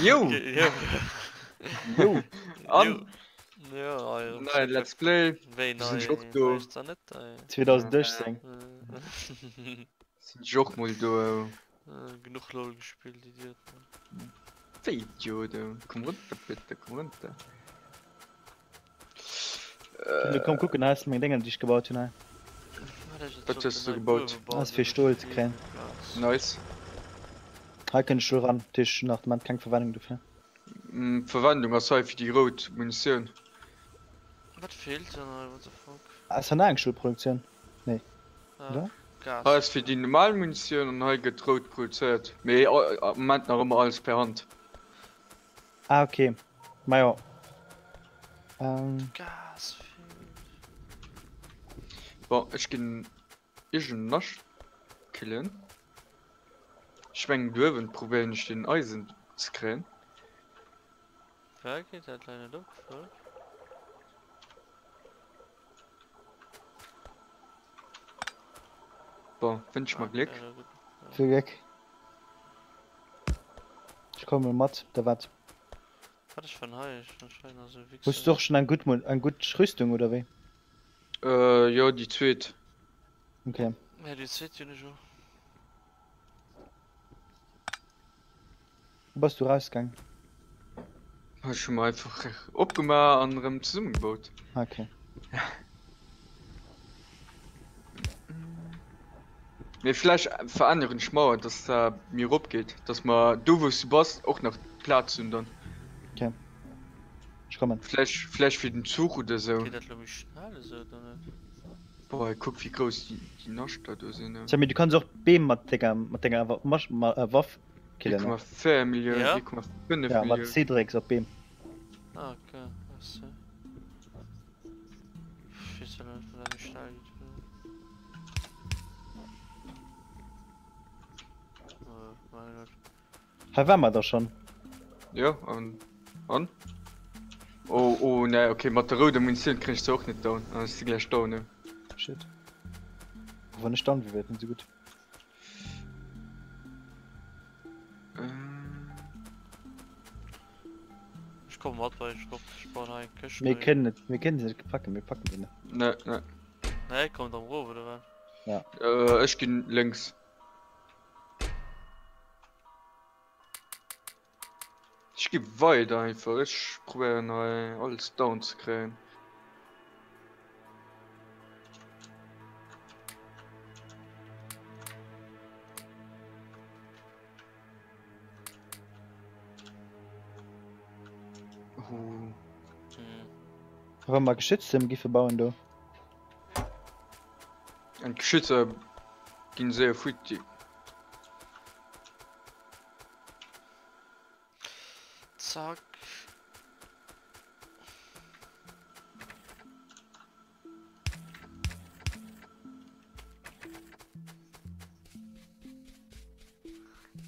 Jo! Jo! An? Jo, Neien Let's Play. Wéi Sinn nei ech och do. heescht se net ey. 2018. Sinn ech och mol do. Genuch LOL gespillt, Idiot. Wéi Idiot, ey. Komm runter bitte, komm runter. Komm kucken, hei ass meng Déngen déi ech gebaut hunn hei. Wat hues du gebaut? Ass fir Stol ze kréien. Nice. Hei kënnt Stol ran, dat heescht ech hunn nach de Moment keng Verwendung dofir. Verwendung ass hei fir déi rout Munitioun. Wat feelt dann hei, what the fuck? Ass hei nach eng Stolproduktioun? Nee, oder? Hei ass fir déi normal Munitioun an hei gëtt rout produzéiert, mee am Moment nach ëmmer alles per Hand. Ah ok, majo. Ähm. Gas feelt. Bon, ech ginn iergend en Nascht killen. Ech mengen do uewen probéieren ech den Eisen ze kréien. Wei geet dat lei net op, fuck? Bon, wënsch mer Gléck. Vill Gléck. Ech komme mat, da wat? Wat ech van hei, ech anscheinend nach sou Hues Wichser. du och schon eng gutt Mun eng gutt Rüstung oder wéi? Äh, jo, déi zweet. Okay. Ja, déi zweet hunn ech och. Wou bass du rausgaang? Ech hu mer einfach opgemaach an erëm zesummegebaut. Okay. Mee vläch veränneren ech d'Mauer, dass da méi erop geet, dass mer do wou s du bass och nach Plaz hunn dann. Okay. Ech kommen. Vläch, vläch fir den Zuch oder sou. Geet dat lo méi schnell esou oder net? Boah, kuck wéi grouss déi, déi Naschter do sinn. Sammy, du kanns och Beem mat denger, mat denger Waff killen. 1,4 Millioun, Ja? 1,5 Millioun. Ja, mat C drécks op Beem. Ah, okay, merci. Ech weess elo net, wat dat méi schnell geet. Äh, mein Gott. Hei war mer da schon. Jo, an? An? Oh, oh, nee, okay, mat der rouder Munitioun kréien ech se och net down. An ech si gläich down, ne? Shit. Och wann ech down wier, wär et net sou gutt. Ech komme mat bei ech op, ech bauen hei eng Këscht. Mir kënnen net, mir kënnen se net packen, mir packen se net. Nee, nee. Nee, kommt am Rof, oder wat? Ja. Äh, ech ginn lénks. Ech gi weider einfach, ech probéieren hei alles down ze kréien. Oh. Wa mer Geschütztürm giffe bauen do. An d'Geschützer ginn séier futti. Zack.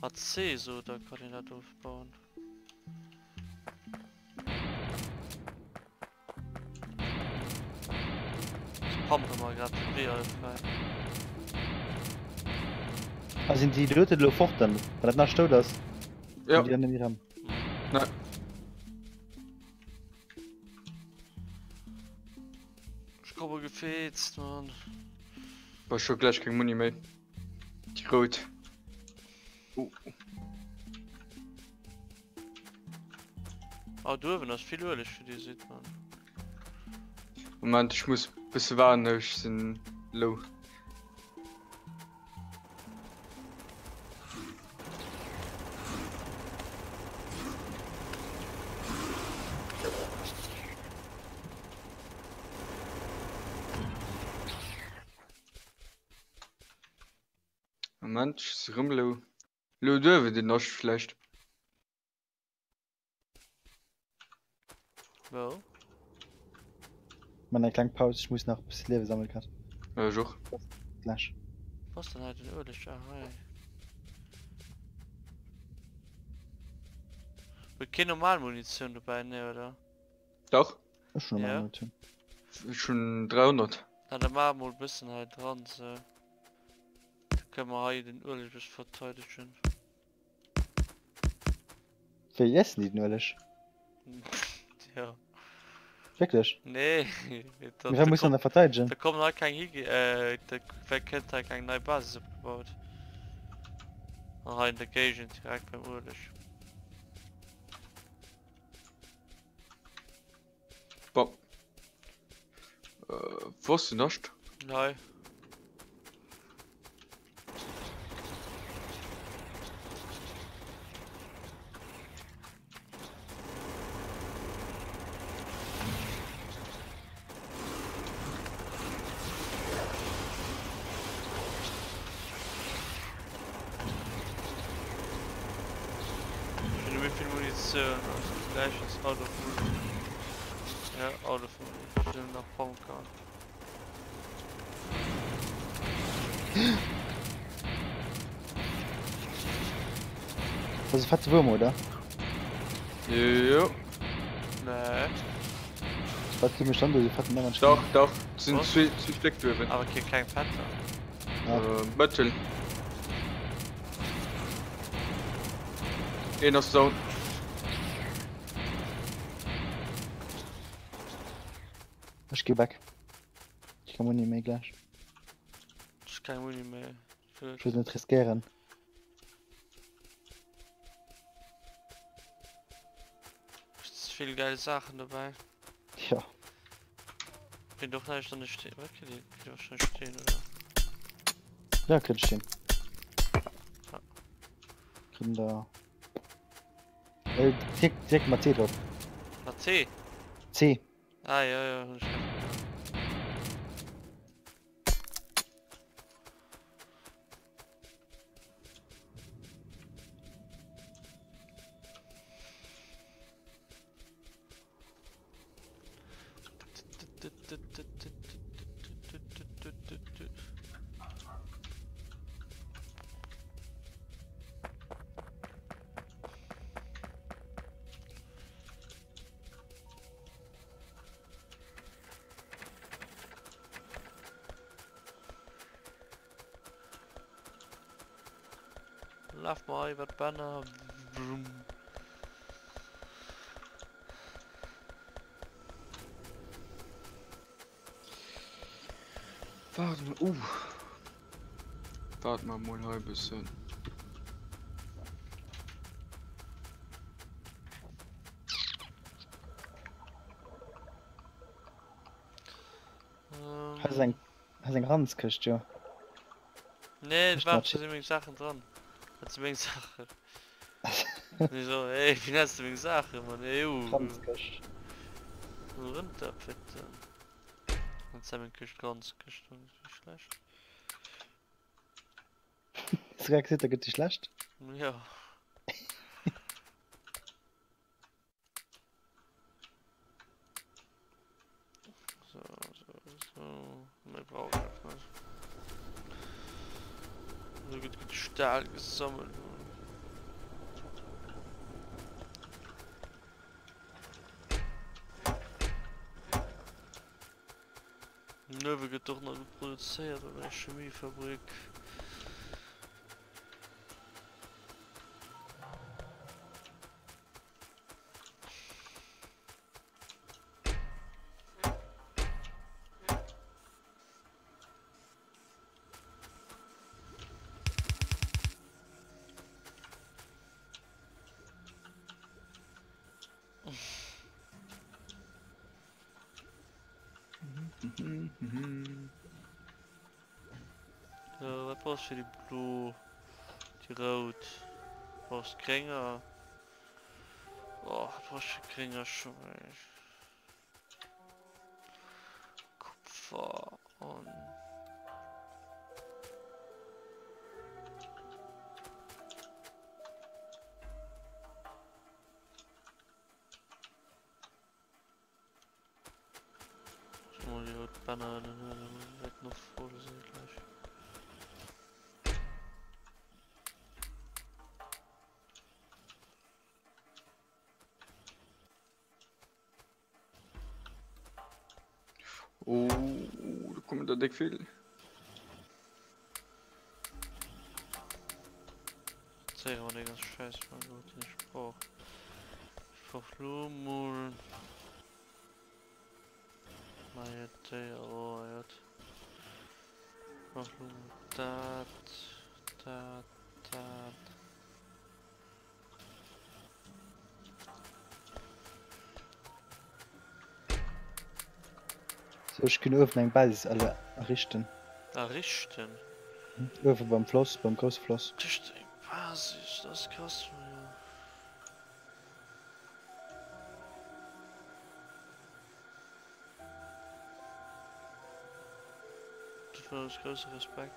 Mat C so, da kann ich dat ofbauen. Pampe mer grad den Wee hei fräi. Ah, sinn déi dote lo fort dann? Wann dat nach dout ass? Ja. Déi dann net méi rëm. Nein. Ech komme gefeetzt, Mann. Boah, ech hu gläich keng Muni méi. Déi rout. Oh. Ah, do uewen ass vill Ueleg fir déi Sidd, Mann. Moment, ech muss bësse waarden, ech sinn low. Moment, ech si rëm low. Lo duerf den Nascht vläicht. Wou? Man eng kleng Paus, ech muss nach e bësse Liewe sammelen grad. Ja, ech och. Gläich. Wou ass denn hei den Ueleg? Ah, hei. Huet keen normal Munitioun dobäi, nee oder? Dach. Ech hunn normal Ja. Munitioun. Ech hunn 300. Na da maache mol bëssen hei dran sou. Da kënne mer hei den Ueleg bësse verteidegen. Wéi iessen déi den Ueleg? Ja. Wierklech? Nee. Mee wat muss dann da verteidegen? Da kommen hei keng hi, äh, da kënnt hei keng nei Basis opgebaut. An hei in der Géigend direkt beim Ueleg. Bon. Äh, wo ass den Nascht? Hei. Wéi vill Munitioun ass gläich ass out of Muni. Ja, out of Muni. Ech hunn nach Pumpgun. Dat ass e fette Wuerm, oder? Jo. Nee. Wat gi mech dann do, déi fetten Damage? Dach, dach, sinn zwee, zwee Stéck duerwen. Awer kee kleng fetter. Ah. Äh, Mëttel. Een ass down. Ech gi back. Ech ka Muni méi gläich. Ech keng Muni méi. Ech wëll net riskéieren. Ze vill geil Saachen dobäi. Ja. Kritt och näischt an de Steen. Wat kritt Dir? Kritt Dir wahrscheinlech Steen, oder? Ja, kritt Steen. Ja. Kritt da. Äh, direkt, direkt mat C drop. Mat C? C. Ah, ja, ja, hun ech grad. Laf mal iwwer d'Bänner. Vroom. Wart mal, uh. Wart mal mol hei bëssen. Hei ass eng, hei ass eng Ranzkëscht, jo. Nee, et war, do si meng Saachen dran. Dat si meng Saachen. Ech so, ey, wéi nenns de meng Saachen, Mann, ey, uh. Ranzkëscht. Runter, bitte. An Zemmenkëscht, Ranzkëscht, dat ass nicht schlecht. Hast du grad gesot, da gëtt dir schlecht? Ja. So, so, so. Méi brauch ech och net. So gëtt gutt Stahl gesammelt. Nuewe gëtt och nach gutt produzéiert an der Chemiefabrik. So, wat brauchst du fir déi blo, déi rout? Brauchst grénger. Oh, wat brauch ech fir grénger scho méi? Kupfer an. Mol déi rout Bänner ënnen huelen, wäert noch voll sinn gleich. Oh, do kommen der déck vill. Zéiere mer dee ganze Schäiss mol do, deen ech brauch. Brauch lo mol Neue Déier, oh jot. Brauch lo mol dat, dat, dat. So, ech ginn uewen eng Basis errichten. Errichten? Uewe beim Floss, beim grousse Floss. Tëscht eng Basis, dat ass krass, jo. Dat war aus grousse Respekt.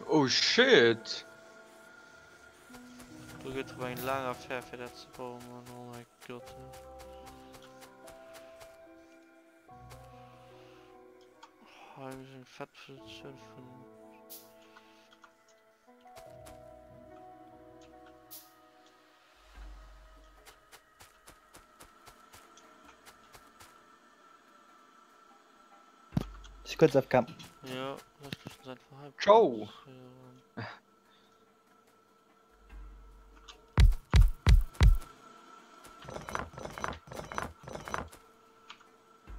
Oh shit! Do gëtt erëm eng laang Affär fir dat ze bauen, Mann, oh mein Gott. Hei ass eng fett Positioun vun. Si kuerz AFK. Ja, lass mich uns einfach hei Ciao. platzieren.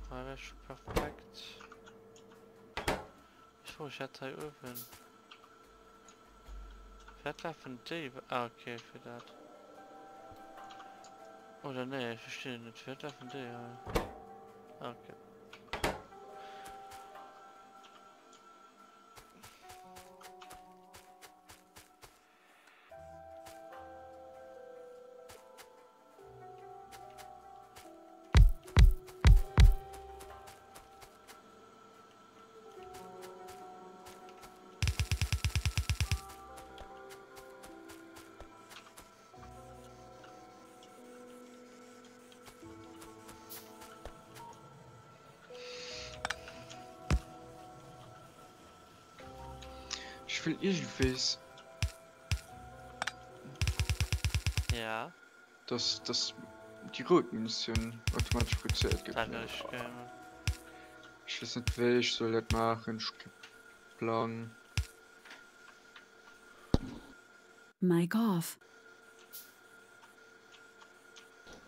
Hei wär schon perfekt. Ich wo ich hätte hei uewen. Wat lafen déi? Ah okay, fir dat. Oder nee, ech verstinn et net. Firwat lafen déi hei? Ah okay. Ech wëll iergendwees. Ja. Dass dass déi rout Munitioun automatesch produzéiert gëtt. Dat wär richteg geil, Mann. Ech weess net wéi ech soll dat maachen, ech hu kee Plang. Mic off.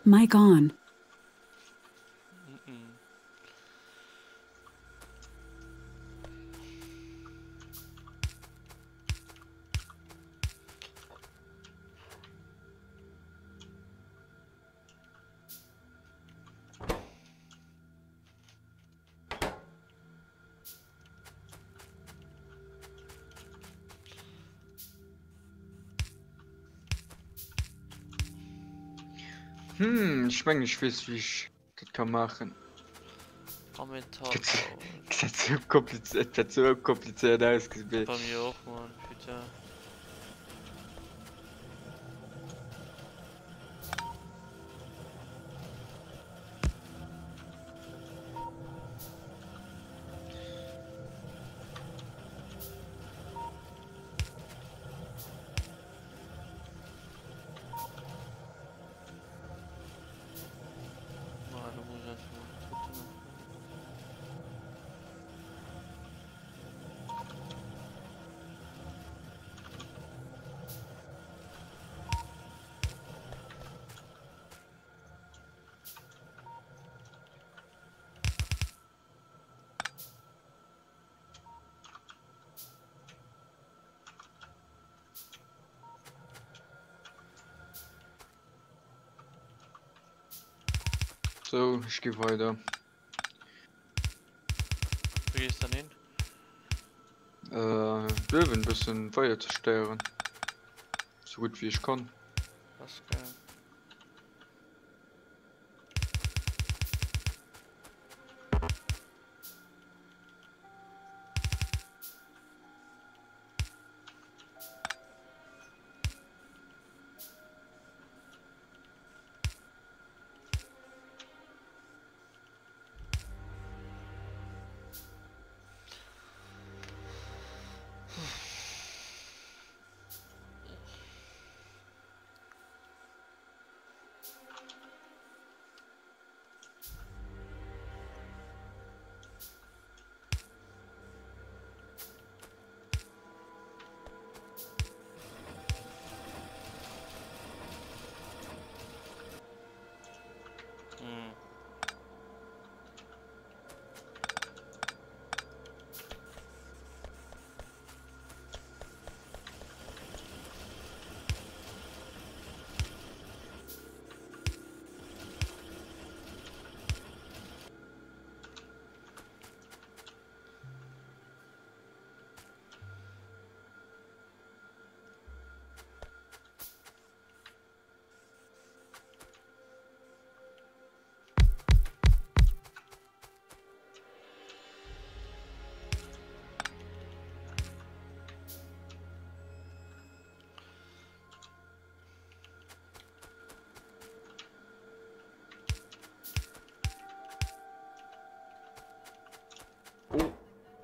Mic on. Hm, ech mengen ech weess wéi ech dat ka maachen. Dat sou komplizéiert, dat sou komplizéiert ausgesinn. Bei mir och, Mann, putain. Sou, ech gi weider. Wou gees dann hin? Äh, d'Löwen bëssen weider zerstéieren. Sou gutt wéi ech kann. Ass geil.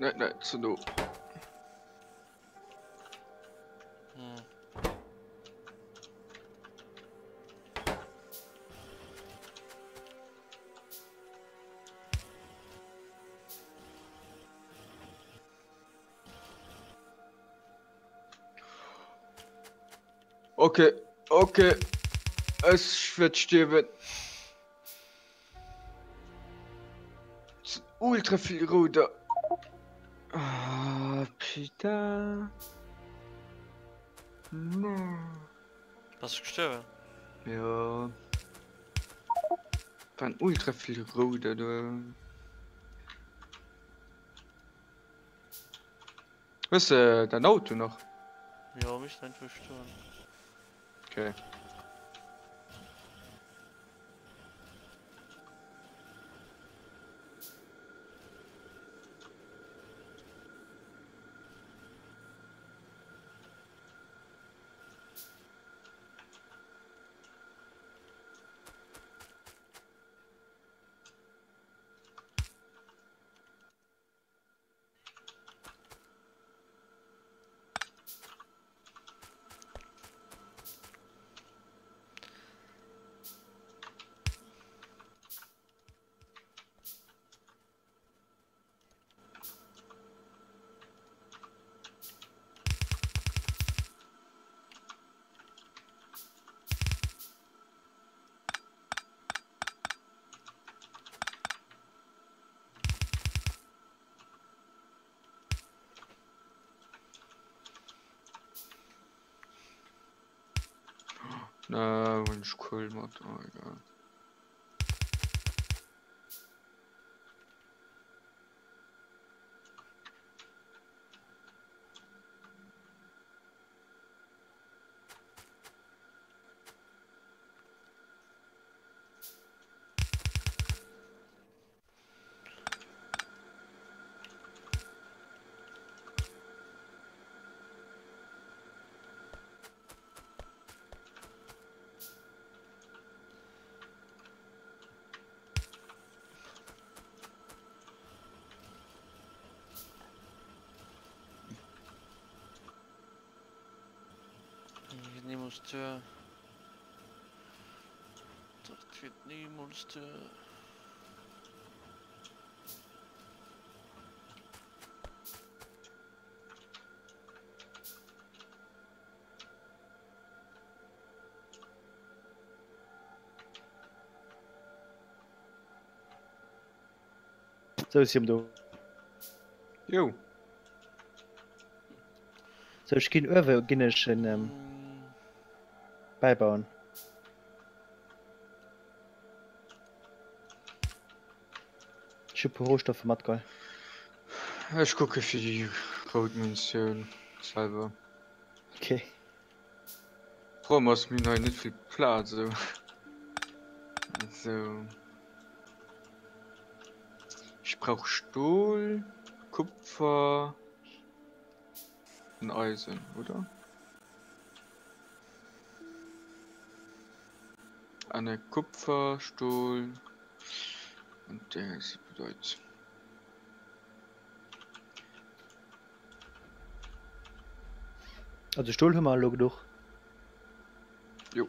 Nee, nee, ze no. Hm. Okay, okay. Ech wäert stierwen. Ultra vill Rouder. Ah, putain. No. Bass du gestuerwen? Ja. Waren ultra vill Rouder do. Hues de dein Auto nach? Jo, misst einfach stoen. Okay. Na, hunn ech Kuel mat, oh egal. Niemals duer. Dat geet niemals duer. Sou, si do. Jo. Sou, ech ginn uewe ginn ech en ähm, bäibauen. Ech hu puer Rohstoffe matgeholl. Ech kucke fir déi rout Munitioun selwer. Okay. Problem ass, mir hunn hei net vill Plaz esou. Esou. Ech brauch Stol, Kupfer an Eisen, oder? Ah ne, Kupfer, Stol an Dinges bedeit. Also Stol hu mer elo genuch. Jo.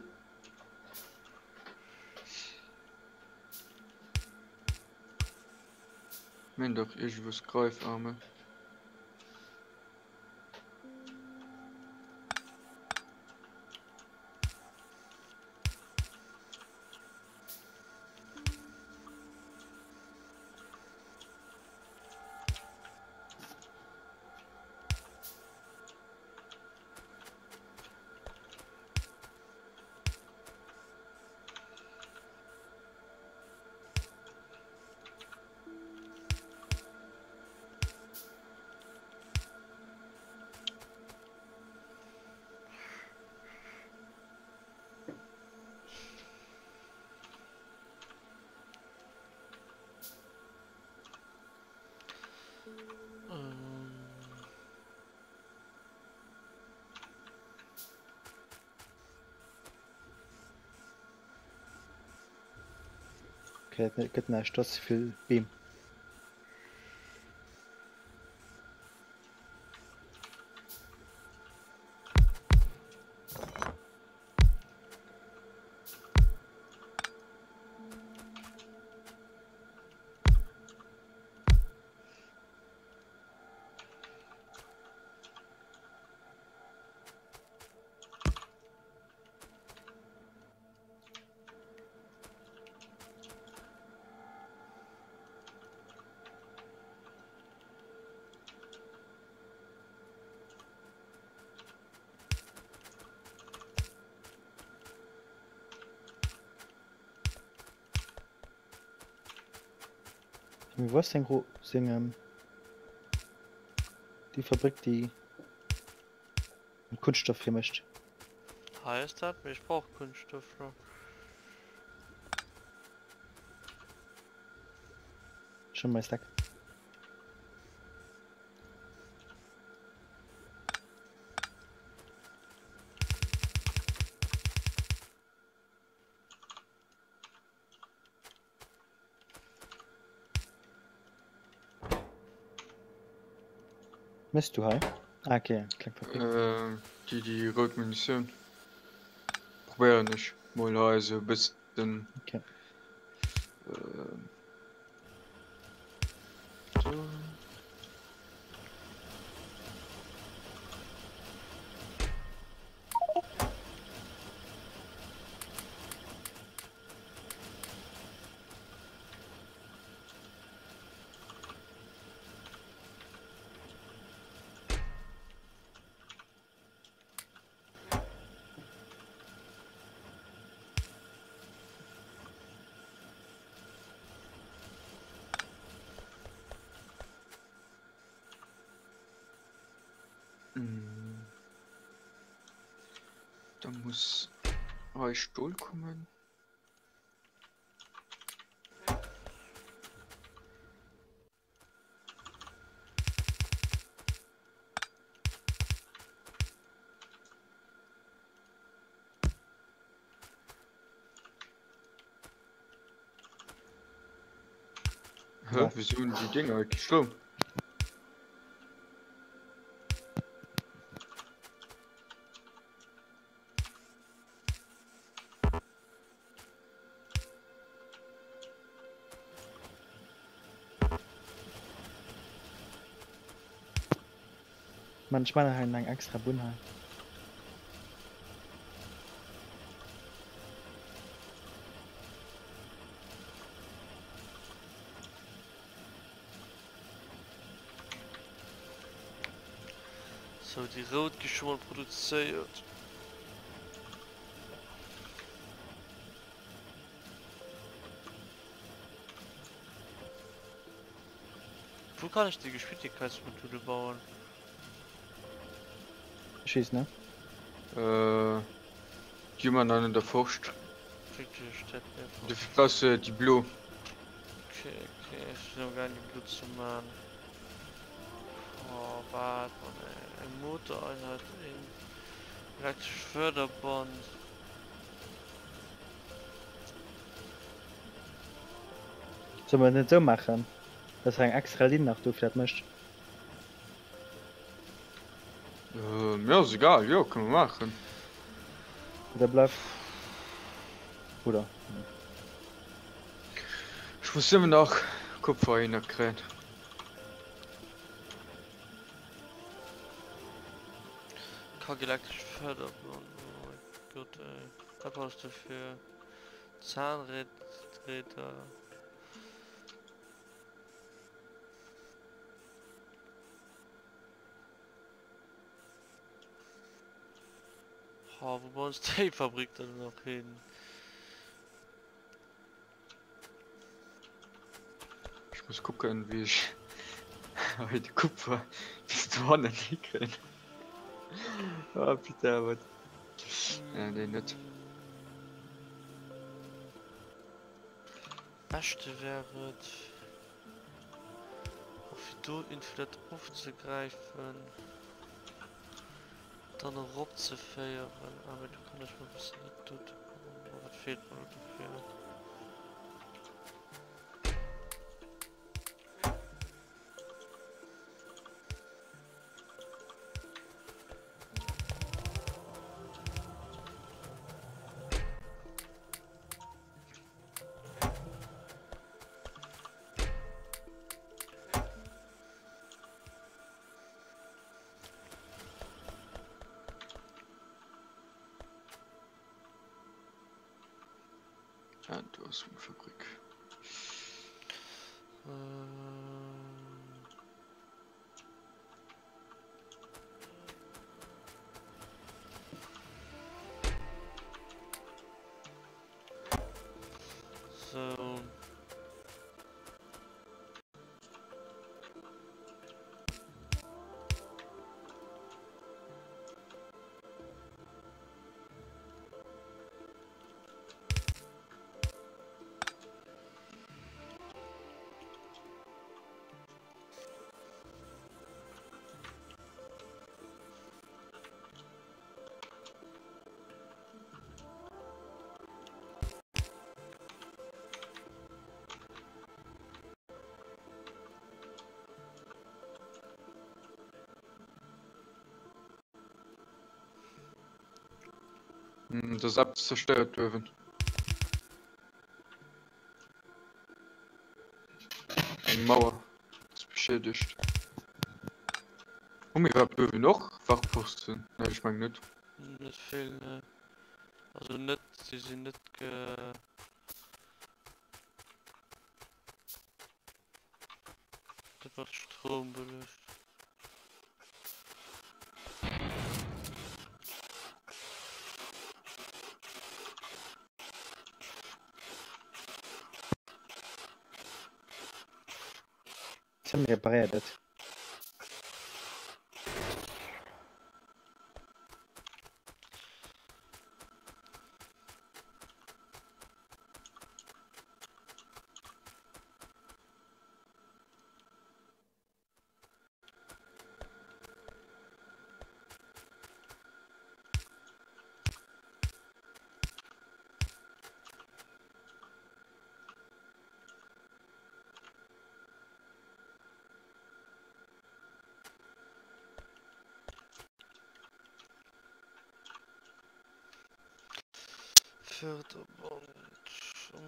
Mir hunn dach iergendwou Greifarme. Okay, et gëtt näischt, do ass ze vill Beem. Mee wou ass deng Ro seng ähm, déi Fabrik déi Kunststoff hir mécht? Hei ass dat, mee ech brauch Kunststoff lo. Schon mei Stack. Mëss du hei? Ah, okay, kleng Fabrik. Äh, déi, déi rout Munitioun. Probéieren ech mol hei esou e bëssen. Okay. Äh, so. Da muss hei Stol kommen. Hä? Wieso hunn déi Dinger kee Stroum? Mann, ech man hei eng extra Bunn hei. Sou, déi rout gi scho mol produzéiert. Wou kann ech déi Geschwindigkeitsmodule bauen? Ech weess net. Äh, déi hu mer nach net erforscht. Wierklech, dat wär Dofir brauchs de déi blo. Okay, okay, ech sinn am gaang déi blo ze man. Oh, waart mol, ey. Eng Motoreinheit, een elektrescht Förderband. Solle mer et net esou maachen, dass eng extra Linn nach do fir dat mécht? Mir ass egal, jo kënne mer maachen. Oder bleift oder? Ech muss nëmmen nach Kupfer hinner kréien. Kack elektresch Förderband, oh mein Gott ey. Wat brauchs du fir Zahnräder? Oh, wou bauen se déi Fabrik dann nach hin? Ech muss kucken wéi ech hei de Kupfer bis dohannen hikréien. Ah putain wat äh, nee net. Beschte wär et och fir do irgendwie dat ofzegräifen, dann erop ze féieren. Ah mee do kann ech mol e bëssen dat dote kucken. Oh wat feelt mer elo dofir? Ah, do ass meng Fabrik. Ähm. So. Hm, do ass eppes zerstéiert uewen. Eng Mauer ass beschiedegt. Hu mir iwwerhaapt uewen och Wachposten? Nee, ech mengen net. Net vill, nee. Also net, si sinn net ge. Dat mat Stroum beluecht. Tim reparéiert et. Förderband,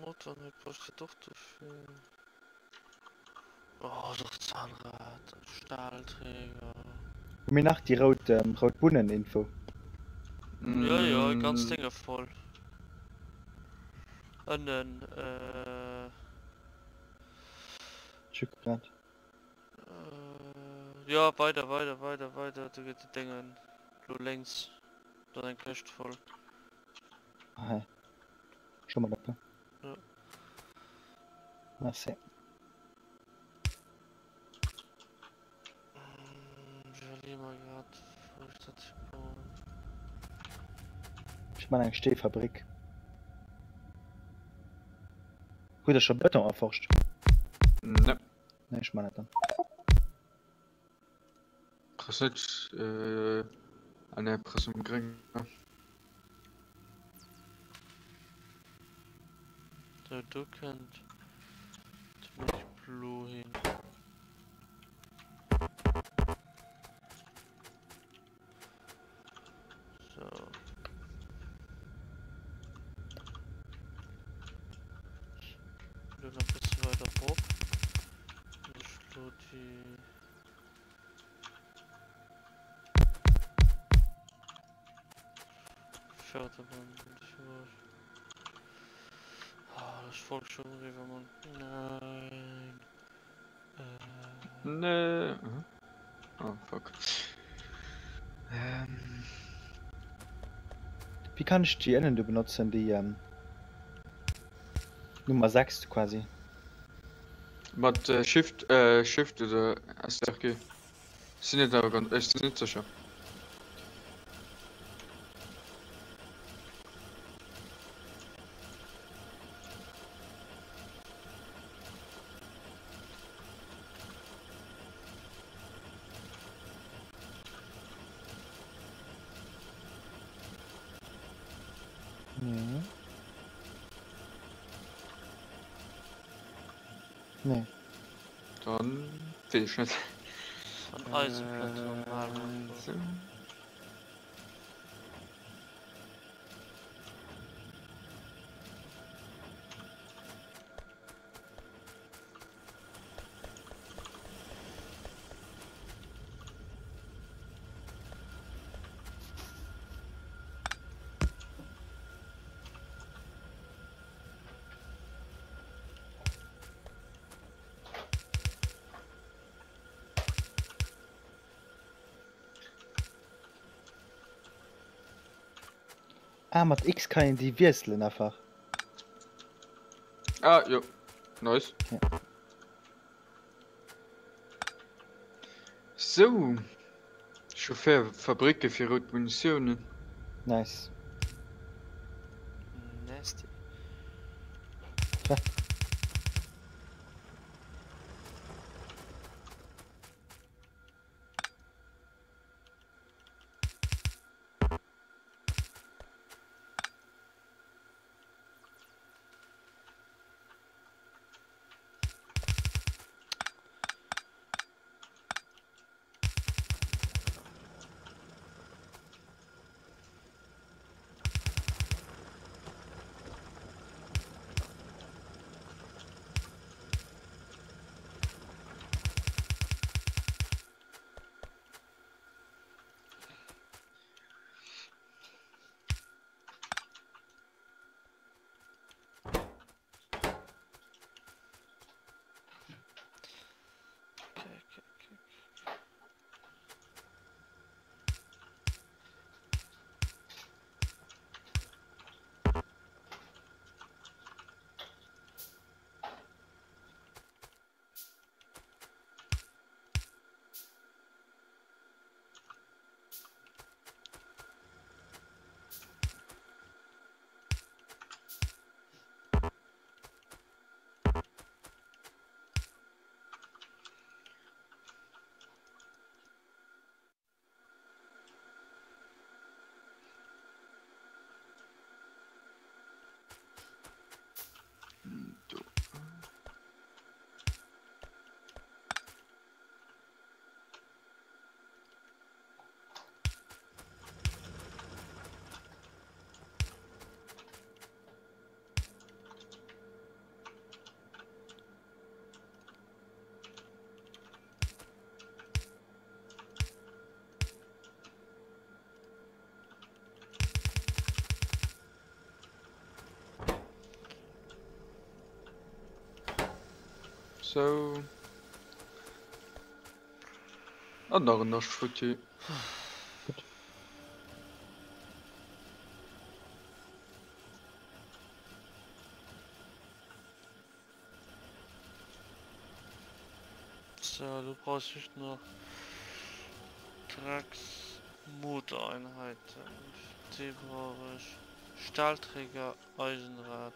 Motor, ne, brauchst du doch dafür. Oh, doch Zahnrad, Stahlträger. Hu mir nach déi rout, ähm, rout Bunnen-Info? Ja, ja, ganz Dinge voll. Ënnen, äh. Ech kucke grad. Äh, ja, weider, weider, weider, weider, do gëtt déi Déngen. Do lénks, do ass eng Këscht voll. Aha. Scho mal op. Ja. Merci. Ech iwwerleeë mer grad, wou ech dat hibauen. Ech man eng Steefabrik. Hutt der scho Bëton erforscht? Ne. Ne, ech man dat dann. Press net äh, ah ne, press um Gréng. So, do kënnt de Blo hin. So. Lo nach e bësse weider rop. Ech lo déi. Förderband Ah, das folgt schon rüber, Mann. Nein. Äh. Nee. Mhm. Oh, fuck. Ähm. Wéi kann ech déi ënnen do benotzen, déi ähm, Nummer 6 quasi? Mat äh, Shift, äh, Shift oder STRG. Sinn net awer ganz, ech sinn net sécher. Nee. Nee. Dann weess ech net. An Eisenplateau malen. Äh, sou. Ah, mat X kann een déi wiesselen einfach. Ah, jo. Nice. Ja. Sou. Chauffeur Fabricke fir rout Munitiounen. Nice. Nasty. Tja. Sou. An nach en Nascht futti. Gutt. So, du brauchst just nach Drecks-Motoreinheiten. Déi brauch ech. Stahlträger, Eisenrad.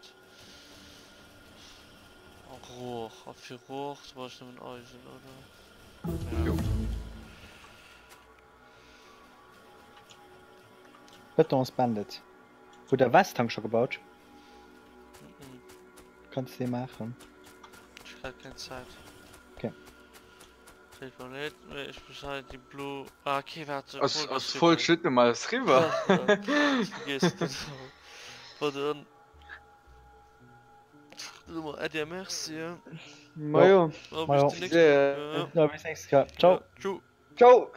A Rohr. A fir Rohr brauch ech nëmmen Eisen, oder? Jo. Beton Bandit. Hutt der Westtank scho gebaut? Mhm. Kanns de maachen. Ech hat keng Zäit. Okay. Seet mer leed, mee ech muss hei déi blo. Ah okay, waart. Ass, ass voll shit normal ass riwwer. Vergiess dat. Bon dann. Soe mer Äddi a Merci. Majo. A bis déi nächst Kéier. Ja, bis nächst Kéier. Ciao. Tschau. Ciao.